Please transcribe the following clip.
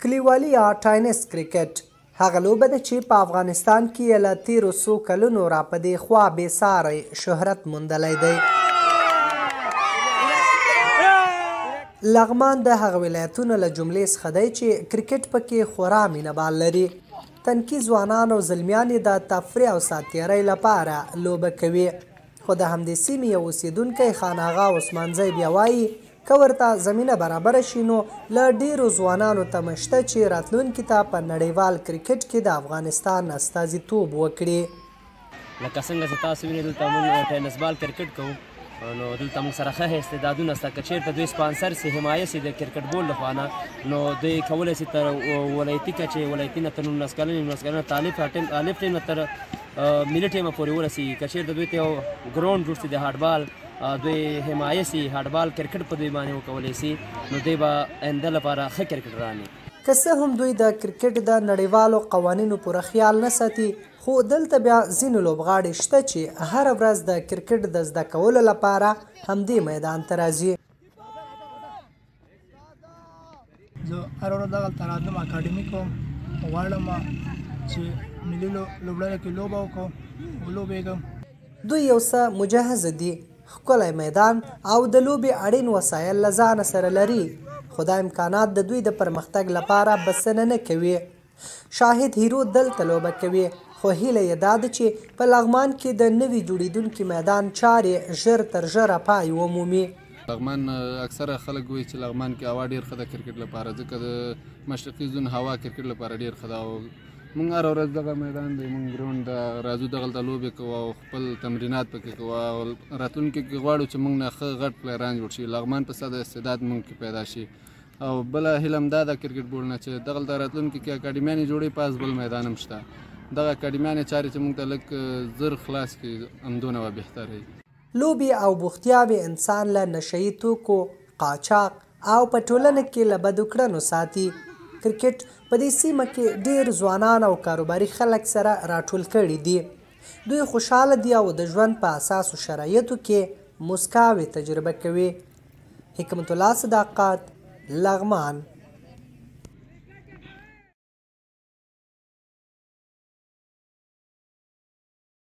کلیوالي یا ټاینس کرکټ هغه لوبه ده چې په افغانستان کې یې له تېرو څو کلونو را په دې خوا بې ساری شهرت موندلی دی. لغمان د هغه ولایتونو له جملې څخه دی چې کرکټ پکې خورا مینه وال لري. تنکي ځوانان او زلمیان یې د تفریح او ساتیرۍ لپاره لوبه کوي. خو د همدې سیمې یو اوسېدونکی خان آغا عثمانزی بیا وایي که ورته زمینه برابره شي نو له ډېرو ځوانانو تمه شته چې راتلونکي ته په نړیوال کرکټ کې د افغانستان استازیتوب وکړي. لکه څنګه چې تاسو وینئ دلته موږ ټینس بال کرکټ کوو، نو دلته موږ سره ښه استعدادونه شته. که چېرته دوی سپانسر سي، حمایه سي د کرکټ بورډ لخوا نه، نو دوی کولی سي تر ولایتي کچې، ولایتي نه تر 19 کلنې، 19 کلنه طالب ټیم، الف ټیم نه تر ملي ټیمه پورې ورسېږي. که چېرته دوی ته یو ګراونډ جوړ سي د هارډبال، دوی حمایه سي، هارډبال کرکټ په دوی باندې وکولی سي، نو دوی به آینده لپاره ښه کرکټران وي. که څه هم دوی د کرکټ د نړیوالو قوانینو پوره خیال نه ساتي، خو دلته بیا ځینې لوبغاړي شته چې هره ورځ د کرکټ د زده کولو لپاره همدې میدان ته راځي. زه هره ورځ دغلته راتلم، اکاډمي کوم، غواړم چې ملي لوبډله کې لوبه وکړم، ولوبېږم. دوی یو څه مجهز دي، ښکلی میدان او د لوبې اړین وسایل له ځانه سره لري، خو دا امکانات د دوی د پرمختګ لپاره بسنه نه کوي. شاهد هیرو دلته لوبه کوي، خو هیله یې دا ده چې په لغمان کې د نوي جوړېدونکي میدان چارې ژر تر ژره پای ومومي. لغمان اکثره خلک وایي چې لغمان کې هوا ډېر ښه ده کرکټ لپاره، ځکه د مشرقي زون هوا کرکټ لپاره ډېر ښه ده. او موږ هره ورځ دغه میدان دی، موږ ګراونډ ده، راځو دغلته لوبې کوو او خپل تمرینات پکې کوو. او راتلونکي کې غواړو چې موږ نه ښه غټ پلیران جوړ شي، لغمان په ساده استعداد موږ کې پیدا شي. او بله هیله هم دا ده کرکټ بورډ نه چې دغلته راتلونکي کې اکاډمیانې جوړې، پاس بل میدان هم شته، دغه اکاډمیانې چارې چې موږ ته لږ زر خلاص کړي، همدونه به بهتره وي. لوبې او بوختیاوې انسان له نشه یي توکو، قاچاق او په ټولنه کې له بدو کړنو ساتي. کرکټ په دې سیمه کې ډېر ځوانان او کاروباري خلک سره راټول کړي دي. دوی خوشحاله دي او د ژوند په اساسو شرایطو کې مسکاوې تجربه کوي. حکمت الله صداقت، لغمان.